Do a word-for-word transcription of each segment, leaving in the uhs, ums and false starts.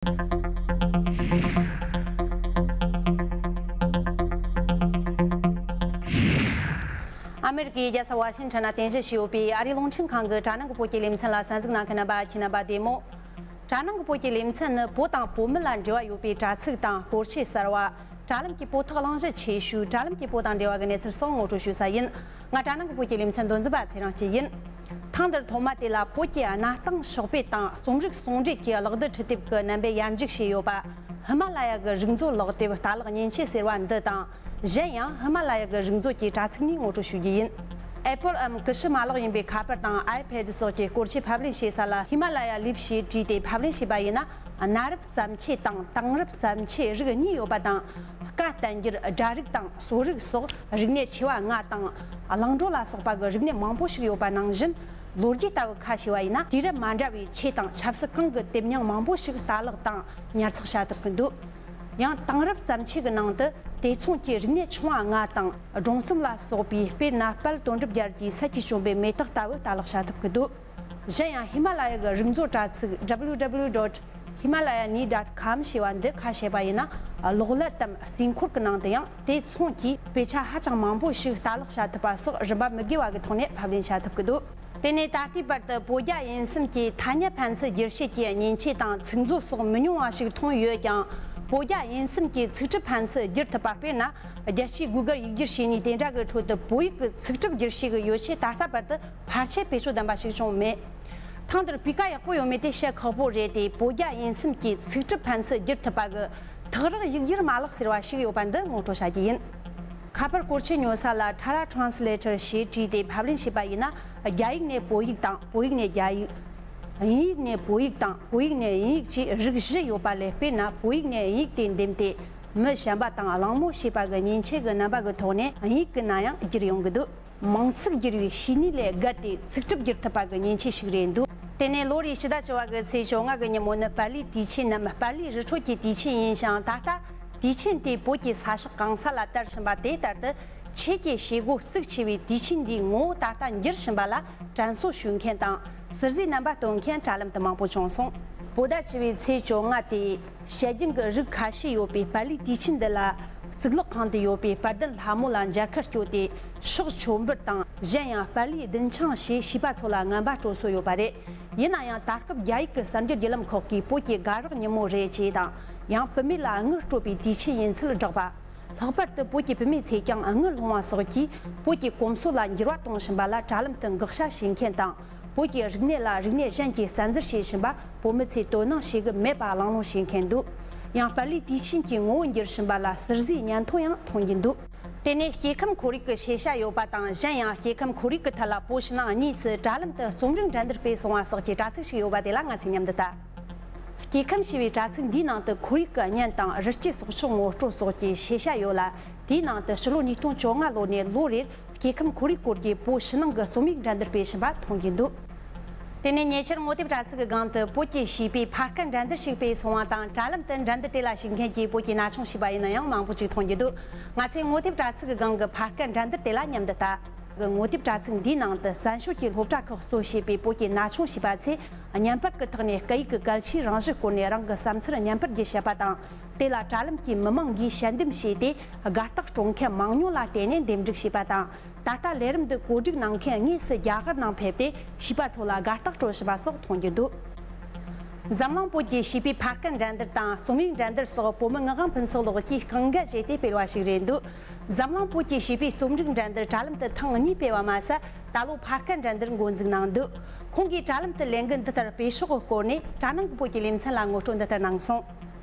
ཨ་མེ་རི་ཀའི་རྒྱལ་ས་ཝ་ཤིང་ཊོན་ན་རྟེན་གཞི་བྱས་ཡོད་པའི་ཨ་རིའི་རླུང་འཕྲིན་ཁང་གི་དྲ་ནང་གི་བོད་ཀྱི་ལེ་ཚན་ལ་གསན་གཟིགས་གནང་མཁན་རྣམ་པ་ཁྱེད་རྣམ་པ་བདེ་མོ། དྲ་ནང་གི་བོད་ཀྱི་ལེ་ཚན་ནི་བོད་དང་བོད་མི་ལ་འབྲེལ་བ་ཡོད་པའི་དྲ་ཚིགས་དང་སྐོར་ཆས་གསར་བ། དྲ་ལམ་གྱི་བོད་ཐོག་གླེང་གཞི་ཆེ་ཤོས་དྲ་ལམ་གྱི་བོད་དང་འབྲེལ་བ་གི་གནས་ཚུལ་སོགས་ངོ་སྤྲོད་ཞུ་ས་ཡིན། ང་དྲ་ནང་གི་བོད་ཀྱི་ལེ་ཚན་མདོ་འཛིན་པ་ཚེ་རིང་སྐྱིད་ཡིན། ཐེངས་འདིར་ཐོག་མ་དེ་ལ་བོད་ཀྱི་གནའ་དེང་ཕྱོགས་བེད་དང་རྩོམ་རིག་ཟུང་འབྲེལ་གྱི་གློག་རྡུལ་འཕྲུལ་དེབ་ཀྱི་རྣམ་པས་ཡར་འཇུག་བྱས་ཡོད་པ། ཧི་མ་ལ་ཡ་གི་རིག་མཛོད་ཀློག་དེབ་ལྟ་ཀློག་མཉེན་ཆས་ཟེར་བ་འདི་དང་། གཞན་ཡང་ཧི་མ་ལ་ཡ་གི་རིག་མཛོད་ཀྱི་དྲ་ཚིགས་ནས་ངོ་སྤྲོད་ཞུ་རྒྱུ་ཡིན། ཨེ་པོལ་འམ་ཀུ་ཤུ་མ་ལག་ཡིན་པའི་ཁ་པར་དང་ཨའི་ཕེ་ཌི་སོགས་ཀྱི་སྐོར་ཆས་ཕབ་ལེན་བྱེད་ས་ལ་ཧི་མ་ལ་ཡ་ལིབ་ཞེས་བྲིས་ཏེ་ཕབ་ལེན་བྱས་པ་ཡིན་ན། གནའ་རབས་བརྩམས་ཆོས་དང་དེང་རབས་བརྩམས་ཆོས་རིགས་གཉིས་ཡོད་པ་དང་། སྐད་བསྟན་འགྱུར། སྒྲ་རིག་དང་གསོ་རིག་སོགས་རིག་གནས་ཆེ་བ་ལྔ་དང་། གླིང་བྲོ་ལ་སོགས་པ་གི་རིག་གནས་མང་པོ་ཞིག་ཡོད་པ་ནང་བཞིན། ལོ་རྒྱུས་ལྟ་བུ་ཁ་ཕྱེ་བ་ཡིན་ན། དུས་རབས་མ་འདྲ་བའི་ཆོས་དང་ཆབ་སྲིད་གང་གི་དེབ་རྙིང་མང་པོ་ཞིག་ལྟ་ཀློག་དང་ཉར་ཚགས་བྱ་ཐུབ་ཀྱི་འདུག། ཡང་དེང་རབས་བརྩམས་ཆོས་ཀྱི་ནང་དུ་དེ་མཚུངས་ཀྱི་རིག་གནས་ཆུང་བ་ལྔ་དང་སྒྲུང་རྩོམ་ལ་སོགས་པའི། དཔེར་ན་དཔལ་དོན་གྲུབ་རྒྱལ་གྱི་སད་ཀྱིས་བྱོན་པའི་མེ་སྟག་ལྟ་བུ་ལྟ་ཀློག་བྱ་ཐུབ་ཀྱི་འདུག། གཞན་ཡང་ཧི་མ་ལ་ཡ་གི་རིག་མཛོད་དྲ་ཚིགས་W W W dot himalayani dot com ཞེས་པ་འདི་ཁ་ཕྱེ་བ་ཡིན་ན། གློག་ཀླད་དམ་རྩིས་འཁོར་གྱི་ནང་དུ་ཡང་དེ་མཚུངས་ཀྱི་དཔེ་ཆ་ཧ་ཅང་མང་པོ་ཞིག་ལྟ་ཀློག་བྱ་ཐུབ་པ་སོགས་རིན་པ་མི་དགོས་པ་གི་ཐོག་ནས་ཕབ་ལེན་བྱ་ཐུབ་ཀྱི་འདུག། དེ་ནས་ད་ལྟའི་བར་དུ་བོད་རྒྱ་དབྱིན་གསུམ་གྱི་ཐ་སྙད་ཕན་ཚུན་བསྒྱུར་བཤད་ཀྱི་མཉེན་ཆས་དང་ཚིག་མཛོད་སོགས་མི་ཉུང་བ་ཞིག་མཐོང་ཡོད་ཀྱང་། བོད་རྒྱ་དབྱིན་གསུམ་གྱི་ཚིག་གྲུབ་ཕན་ཚུན་བསྒྱུར་ཐུབ་པ། དཔེར་ན། རྒྱལ་སྤྱིའི་Google་ཡིག་སྒྱུར་བྱེད་ནུས་དེ་འདྲ་གི་ཁྲོད་དུ་བོད་ཡིག་གི་ཚིག་གྲུབ་བསྒྱུར་བྱེད་ཀྱི་ཡོ་ཆས་ད་ལྟ་བར་དུ་ཕལ་ཆེར་བེད་སྤྱོད་ལྡན་པ་ཞིག་བྱུང་མེད། ཐེངས་འདིར་སྤུས་ཀ་ཡག་པོ་ཡོད་མེད་དེ་བཤད་ཁག་པོ་རེད་དེ། བོད་རྒྱ་དབྱིན་གསུམ་གྱི་ཚིག་གྲུབ་ཕན་ཚུན་བསྒྱུར་ཐུབ་པ་གི་ཐག་རིང་ཡིག་སྒྱུར་མ་ལག་ཟེར་བ་ཞིག་ཡོད་པ་འདི་ངོ་སྤྲོད་བྱ་རྒྱུ་ཡིན། ཁ་པར་སྐོར་ཆས་ཉོ་ས་ལ་ཐ་ར་Translator་ཞེས་བྲིས་ཏེ་ཕབ་ལེན་བྱས་པ་ཡིན་ན། རྒྱ་ཡིག་ནས་བོད་ཡིག་དང་། བོད་ཡིག་ནས་རྒྱ་ཡིག། དབྱིན་ཡིག་ནས་བོད་ཡིག་དང་། བོད་ཡིག་ནས་དབྱིན་ཡིག་བཅས་རིགས་བཞི་ཡོད་པ་ལས། དཔེར་ན། བོད་ཡིག་ནས་དབྱིན་ཡིག་དེ་འདེམས་ཏེ། མི་གཞན་པ་དང་གླེང་མོལ་བྱེད་པ་གི་མཉེན་ཆས་ཀྱི་རྣམ་པ་གི་ཐོག་ནས་དབྱིན་ཡིག་གི་ནང་ཡང་བསྒྱུར་ཡོང་གི་འདུག། མིང་ཚིག་སྒྱུར་བའི་བྱེད་ནུས་ལས་བརྒལ་ཏེ་ཚིག་གྲུབ་བསྒྱུར་ཐུབ་པ་གི་མཉེན་ཆས་ཤིག་རེད་འདུག། དེ་ནས་ལོ་རེའི་ཕྱི་ཟླ་བཅུ་བ་གི་ཚེས་བཅོ་ལྔ་གི་ཉིན་མོ་ནི་པཱ་ལིའི་དུས་ཆེན་ནམ་པཱ་ལིའི་རི་ཁྲོད་ཀྱི་དུས་ཆེན་ཡིན་ཞིང་། ད་ལྟ་དུས་ཆེན་དེ་བོད་ཀྱི་ས་ཞག་གང་ས་ལ་དར་བཞིན་པ་དེ་ལྟར་དུ། ཆོས་ཀྱི་བྱེད་སྒོ་བཙུགས་ཆེ་བའི་དུས་ཆེན་འདིའི་ངོ་བོ་ད་ལྟ་འགྱུར་བཞིན་པ་ལ་དྲན་གསོ་ཞུ་མཁན་དང་། ཟུར་ཟའི་རྣམ་པ་སྟོན་མཁན་དྲ་ལམ་དུ་མང་པོ་བྱུང་སོང་། བོད་ཟླ་བཅུ་བའི་ཚེས་བཅོ་ལྔ་སྟེ། བཤད་རྒྱུན་གྱི་རིགས་ཁ་ཤས་ཡོད་པའི་པཱ་ལིའི་དུས་ཆེན་འདི་ལ། གཙུག་ལག་ཁང་དུ་ཡོད་པའི་དཔལ་ལྡན་ལྷ་མོ་ལ་མཇལ་ཁ་སྐྱོལ་ཏེ། ཕྱོགས་མཆོད་འབུལ་དང་། གཞན་ཡང་པཱ་ལིའི་བདུན་ཆང་ཞེས་བྱིས་པ་ཚོ་ལ་རྔན་པ་སྤྲོད་སྲོལ་ཡོད་པ་རེད། ཡིན་ན་ཡང་། ད་སྐབས་རྒྱ་ཡིག་གི་གསར་འགྱུར་བརྒྱུད་ལམ་ཁག་གིས་བོད་ཀྱི་དགའ་རོགས་ཉིན་མོ་རེད་ཅེས་དང་། ཡང་བུད་མེད་ལ་དངུལ་སྤྲོད་པའི་དུས་ཆེན་ཡིན་ཚུལ་བསྒྲགས་པ། ལྷག་པར་དུ་བོད་ཀྱི་བུད་མེད་ཚོས་ཀྱང་དངུལ་སློང་བ་སོགས་ཀྱིས་བོད་ཀྱི་གོམས་སྲོལ་ལ་འགྱུར་བ་གཏོང་བཞིན་པ་ལ་དྲ་ལམ་དུ་དགག་བྱ་བྱེད་མཁན་དང་། བོད་ཀྱི་རིག་གནས་ལ་རིག་གནས་གཞན་གྱིས་བཙན་འཛུལ་བྱེད་བཞིན་པ་བོད་མི་ཚོས་དོ་སྣང་བྱེད་གི་མེད་པ་གླེང་སློང་བྱེད་མཁན་འདུག། ཡང་པཱ་ལིའི་དུས་ཆེན་གྱི་ངོ་བོ་འགྱུར་བཞིན་པ་ལ་ཟུར་ཟའི་བརྙན་ཐུང་ཡང་མཐོང་རྒྱུ་འདུག། དེ་ནས་སྐྱེ་ཁམས་ཁོར་ཡུག་གི་ཤེས་བྱ་ཡོད་པ་དང་། གཞན་ཡང་སྐྱེ་ཁམས་ཁོར་ཡུག་གི་ཐད་ལ་བོད་ཕྱི་ནང་གཉིས་སུ་དྲ་ལམ་དུ་རྩོམ་རིག་འགྲན་བསྡུར་སྤེལ་སོང་བ་སོགས་ཀྱི་དྲ་ཚིགས་ཤིག་ཡོད་པ་དེ་ལ་ང་ཚོས་མཉམ་དུ་ལྟ། སྐྱེ་ཁམས་ཞེས་པའི་དྲ་ཚིགས་འདིའི་ནང་དུ་ཁོར་ཡུག་གི་གཉེན་དང་རི་སྐྱེས་སྲོག་ཆགས་ངོ་སྤྲོད་སོགས་ཀྱི་ཤེས་བྱ་ཡོད་ལ། དེའི་ནང་དུ་ཕྱི་ལོ་ཉིས་སྟོང་བཅོ་ལྔ་ལོ་ནས་ལོ་རེར་སྐྱེ་ཁམས་ཁོར་ཡུག་སྐོར་གྱི་བོད་ཕྱི་ནང་གི་རྩོམ་ཡིག་འགྲན་བསྡུར་སྤེལ་བཞིན་པ་མཐོང་རྒྱུ་འདུག། དེ་ནས་ཉེ་ཆར་ངོ་དེབ་དྲ་ཚིགས་ཀྱི་སྒང་དུ་བོད་ཀྱི་བྱིས་པའི་ཕ་སྐད་འགྲན་བསྡུར་ཞིག་སྤེལ་སོང་བ་དང་། དྲ་ལམ་དུ་འགྲན་བསྡུར་དེ་ལ་ཞུགས་མཁན་གྱི་བོད་ཀྱི་ན་ཆུང་བྱིས་པ་ཡིན་ན་ཡང་མང་པོ་ཅིག་མཐོང་རྒྱུ་འདུག། ང་ཚོས་ངོ་དེབ་དྲ་ཚིགས་ཀྱི་སྒང་གི་ཕ་སྐད་འགྲན་བསྡུར་དེ་ལ་མཉམ་དུ་ལྟ། གི་ངོ་དེབ་དྲ་ཚིགས་འདིའི་ནང་དུ་བཙན་བྱོལ་གྱི་སློབ་གྲྭ་ཁག་གཙོ་བྱས་པའི་བོད་ཀྱི་ན་ཆུང་བྱིས་པ་ཚོས་བརྙན་པར་གྱི་ཐོག་ནས་སྐད་ཡིག་གི་གལ་ཆེའི་རང་བཞིན་སྐོར་ནས་རང་གི་བསམ་ཚུལ་བརྙན་པར་བརྒྱུད་བཤད་པ་དང་། དེ་ལ་དྲ་ལམ་གྱི་མི་མང་གིས་དཔྱད་འདེམས་བྱས་ཏེ་དགའ་རྟགས་སྤྲོད་མཁན་མང་ཉུང་ལ་བརྟེན་ནས་འདེམས་སྒྲུག་བྱས་པ་དང་། ད་ལྟ་ལས་རིམ་འདི་གོ་སྒྲིག་གནང་མཁན་དངོས་སུ་རྒྱ་གར་ནང་ཕེབས་ཏེ་བྱིས་པ་ཚོ་ལ་དགའ་རྟགས་སྤྲོད་བཞིན་པ་སོགས་མཐོང་རྒྱུ་འདུག། འཛམ་གླིང་བོད་ཀྱི་བྱིས་པའི་ཕ་སྐད་འགྲན་བསྡུར་དང་རྩོམ་ཡིག་འགྲན་བསྡུར་སོགས་བོད་མི་ངག་དབང་ཕུན་ཚོགས་ལགས་ཀྱིས་རྐང་འགན་བཞེས་ཏེ་སྤེལ་བ་ཞིག་རེད་འདུག། འཛམ་གླིང་བོད་ཀྱི་བྱིས་པའི་རྩོམ་རིག་འགྲན་བསྡུར་དྲ་ལམ་དུ་ཐེངས་གཉིས་སྤེལ་བ་མ་ཟད། ད་ལོ་ཕ་སྐད་འགྲན་བསྡུར་འགོ་འཛུགས་གནང་འདུག། ཁོང་གིས་དྲ་ལམ་དུ་ལས་འགུལ་འདི་ལྟར་སྤེལ་ཕྱོགས་ཀྱི་སྐོར་ནས་དྲ་ནང་གི་བོད་ཀྱི་ལེ་ཚན་ལ་ངོ་སྤྲོད་འདི་ལྟར་གནང་སོང་།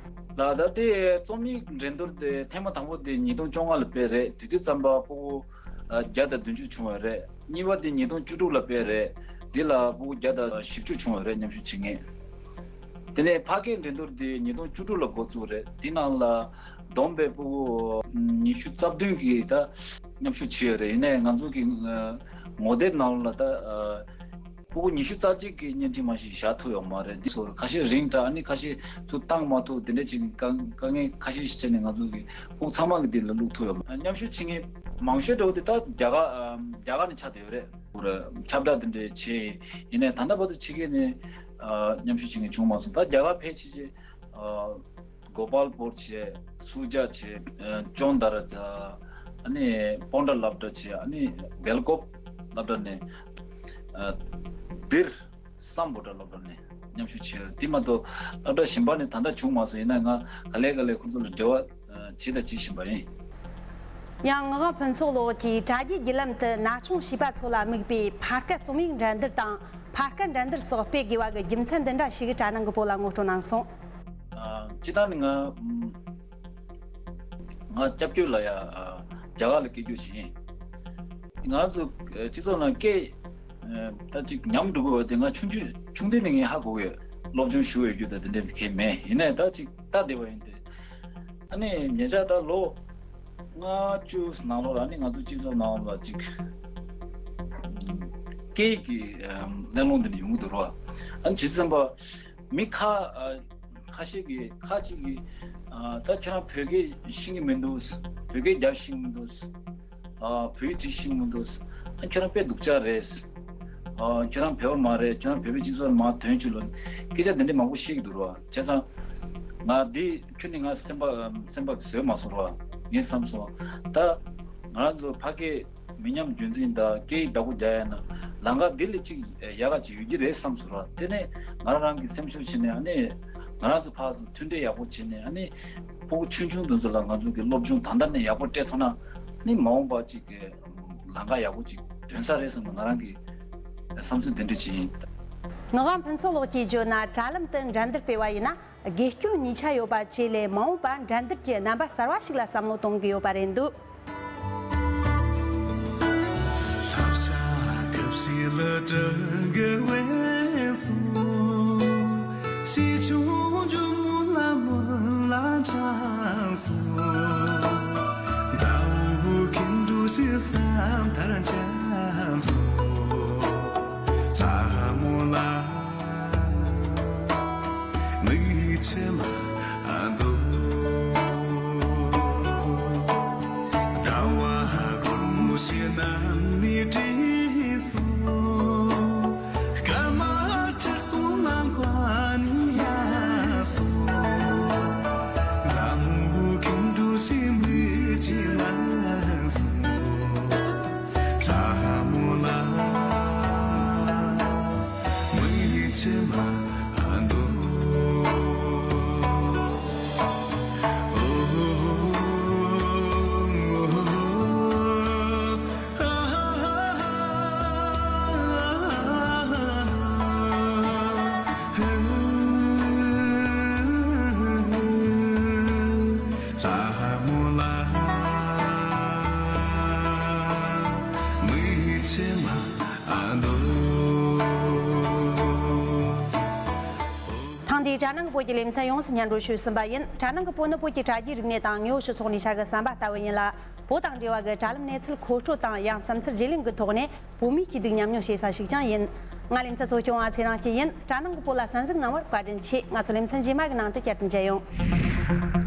ལགས། ད་ལྟའི་རྩོམ་ཡིག་འགྲན་བསྡུར་དེ་ཐེངས་མ་དང་པོ་དེ་ཉིས་སྟོང་བཅོ་ལྔ་ལ་སྤེལ་རེད། དེ་དུས་ཙམ་པ་ཕྲུ་གུ་བརྒྱ་དང་བདུན་ཅུ་བྱུང་བ་རེད། གཉིས་པ་དེ་ཉིས་སྟོང་བཅུ་དྲུག་ལ་སྤེལ་རེད། དེ་ལ་ཕྲུ་གུ་བརྒྱ་དང་བཞི་བཅུ་བྱུང་བ་རེད། མཉམ་ཞུགས་བྱེད་མཁན། དེ་ནས་ཕ་སྐད་འགྲན་བསྡུར་དེ་ཉིས་སྟོང་བཅུ་དྲུག་ལ་འགོ་བཙུགས་རེད། དེ་ནང་ལ་བསྡོམས་པས་ཕྲུ་གུ་ཉི་ཤུ་རྩ་བདུན་གྱིས་ད་མཉམ་ཞུགས་བྱས་ཡོད་རེད། ཡིན་ནའི་ང་ཚོ་གི་ངོ་དེབ་ནང་ལ་ད་ཕྲུ་གུ་ཉི་ཤུ་རྩ་གཅིག་གིས་བརྙན་འཕྲིན་མ་ཞིག་བཞག་ཐུབ་ཡོད་མ་རེད། འདི་ཚོར་ཁ་ཤས་རིང་དྲགས། ཨ་ནི་ཁ་ཤས་ཚུར་བཏང་མ་ཐུབ། དེ་འདྲ་ཅིག་དཀའ་དཀའ་ངལ་ཁ་ཤས་ཤིག་བྱས་ནས་ང་ཚོ་གི་ཕྲུ་གུ་ཚང་མ་གི་དེ་ལ་བླུག་ཐུབ་ཡོད་མ་རེད། མཉམ་ཞུགས་བྱེད་མཁན་མང་ཤོས་འདྲ་བོ་དེ་ད་རྒྱ་གར་རྒྱ་གར་ནས་ཆགས་བསྡད་ཡོད་རེད། ཁྱབ་བསྒྲགས་དེ་འདྲ་བྱས། ཡིན་ནའི་ད་ལྟ་བར་དུ་ཕྱི་རྒྱལ་ནས་མཉམ་ཞུགས་བྱེད་མཁན་བྱུང་མ་སོང་། ད་རྒྱ་གར་ཕལ་ཆེར་ཆེ། ཨ་གོ་པལ་པུར་བྱས། སུ་ཇཱ་བྱས། ཨ་ཅོན་དྷ་ར་བྱས། ཨ་ནི་པོན་ཌ་སློབ་གྲྭ་བྱས། ཨ་ནི་སྦེལ་ཀོབ་སློབ་གྲྭ་ནས་ཨ་བིར་སམ་བྷོ་ཊ་སློབ་གྲྭ་ནས་མཉམ་ཞུགས་བྱས། དེ་མ་གཏོགས་སློབ་གྲྭ་གཞན་པ་ནས་ད་ལྟ་བྱུང་མ་སོང་། ཡིན་ན་ང་ག་ལེ་ག་ལེ་ཁོང་ཚོ་ལ་འབྲེལ་བ་བྱས་དང་བྱེད་བཞིན་པ་ཡིན། ཡང་ངག་དབང་ཕུན་ཚོགས་ལགས་ཀྱིས་དྲ་རྒྱའི་བརྒྱུད་ལམ་དུ་ན་ཆུང་བྱིས་པ་ཚོ་ལ་དམིགས་པའི་ཕར་སྐད་རྩོམ་ཡིག་འགྲན་བསྡུར་དང་ཕར་སྐད་འགྲན་བསྡུར་སོགས་སྤེལ་དགོས་པ་གི་རྒྱུ་མཚན་འདི་འདྲ་ཞིག་དྲ་ནང་གི་བོད་ལ་ངོ་སྤྲོད་གནང་སོང་། ཨ་སྤྱིར་བཏང་ནི་ང་ང་སྐྱབས་བཅོལ་ལ་ཡ་ཨ་རྒྱ་གར་ལ་སྐད་སྒྱུར་བྱས་ཡིན། ང་ཚོ་ཨ་སྤྱི་ཚོགས་ནང་སྐད་ཨ་ད་ཅིག་ཉམས་འགྲོ་གི་ཡོད་པ་དེ་ང་ཆུང་ཆུང་ཆུང་དུས་ནས་ངས་ཧ་གོ་གི་ཡོད། སློབ་སྦྱོང་ཞུ་བའི་རྒྱུ་དང་དེ་འདྲ་གང་ཡང་མེད། ཡིན་ནའི་ད་ཅིག་ལྟ་བསྡད་པ་ཡིན་ཏེ། ཨ་ནི་ཉེ་ཆར་ད་ལོ་ལྔ་བཅུ་ནང་ལོགས་ལ་ཨ་ནི་ང་ཚོ་སྤྱི་ཚོགས་ནང་ལ་ཅིག་སྐད་ཀྱི་ཨ་གླེང་སློང་འདི་འདྲ་ཡོང་གི་འདུག་རོ། ཨ་ནི་བྱས་ཙང་པ་མི་ཁ་ཨ་ཁ་ཤས་ཀྱིས་ཁ་ཅིག་གིས་ཨ་ད་ཁྱོད་རང་བོད་སྐད་ཤེས་ཀྱི་མི་འདུག་བོད་སྐད་རྒྱབ་ཤེས་ཀྱི་མི་འདུག་ཨ་བོད་ཡིག་བྲིས་ཤེས་ཀྱི་མི་འདུག་ཨ་ཁྱོད་རང་དཔེ་སྡུག་ཅག་རེད། ཨ་ཁྱོད་རང་བོད་པ་མ་རེད། ཁྱོད་རང་བོད་པའི་སྤྱི་ཚོགས་ལ་མར་ཐོན་བཅུག་ལོ། སྐད་ཆ་དེ་འདྲ་མང་པོ་བཤད་ཀྱི་འདུག་རོ། བྱས་ཙང་ང་འདི་ཁྱོད་ནི་ང་སེམས་པ་སེམས་པ་གི་བཟོད་མ་སོང་རོ། ངས་བསམ་སོང་། ད་ང་རང་ཚོ་ཕ་སྐད་མི་ཉམས་རྒྱུན་འཛིན་དང་སྐད་ཡིག་བདག་པོ་རྒྱག་ཡ་ན་ལམ་ཁ་འདི་ལས་ཅིག་ཡག་ག་ཅིག་ཡོད་ཀྱི་རེད་བསམ་སོང་ར། དེ་ནས་ང་རང་རང་གི་སེམས་ཤུགས་ཆེ་ནས་ཨ་ནི་ང་རང་ཚོ་ཕར་ཚུར་མཐུན་འབྲེལ་ཡག་པོ་བྱས་ནས་ཨ་ནི་ཕྲུ་གུ་ཆུང་ཆུང་དེ་ཚོ་ལ་ང་ཚོ་གི་སློབ་སྦྱོང་ད་ལྟ་ནས་ཡག་པོ་སྤྲད་ཐུབ་ན་ཨ་ནི་མ་འོངས་པ་ཅིག་གི་ལམ་ཁ་ཡག་པོ་ཅིག་ཐོན་ས་རེད་བསམ་ནས་ང་རང་གི་བསམ་ཚུལ་དེ་འདྲ་ཅིག་ཡིན། ངག་དབང་ཕུན་ཚོགས་ལགས་ཀྱིས་བརྗོད་ན། དྲ་ལམ་དུ་འགྲན་བསྡུར་སྤེལ་བ་ཡིན་ན། དགེ་སྐྱོན་གཉིས་ཆ་ཡོད་པ་བཅས་ལས་མ་འོངས་པར་འགྲན་བསྡུར་གྱི་རྣམ་པ་གསར་བ་ཞིག་ལ་བསམ་བློ་གཏོང་གི་ཡོད་པ་རེད་འདུག་ཐེངས་འདིའི་དྲ་ནང་གི་བོད་ཀྱི་ལེ་ཚན་ཡོངས་སུ་སྙན་སྒྲོན་ཞུས་ཟིན་པ་ཡིན། དྲ་ནང་གི་བོད་ནི་བོད་ཀྱི་དྲ་རྒྱའི་རིག་གནས་དང་དངོས་ཡོད་སྤྱི་ཚོགས་ནས་བྱ་དགའ་ཟམ་པ་ལྟ་བུ་ཡིན་ལ། བོད་དང་འབྲེལ་བ་གི་དྲ་ལམ་གནས་ཚུལ་མཁོ་སྤྲོད་དང་ཡང་བསམ་ཚུལ་བརྗེ་ལེན་གྱི་ཐོག་ནས་བོད་མིའི་སྐྱིད་སྡུག་མཉམ་མྱོང་བྱེད་ས་ཞིག་ཀྱང་ཡིན། ང་ལེ་ཚན་གཙོ་སྐྱོང་བ་ཚེ་རིང་སྐྱིད་ཡིན། དྲ་ནང་གི་བོད་ལ་གསན་གཟིགས་གནང་བར་བཀའ་དྲིན་ཆེ། ང་ཚོ་ལེ་ཚན་རྗེས་མ་གི་ནང་དུ་བསྐྱར་དུ་མཇལ་ཡོང་།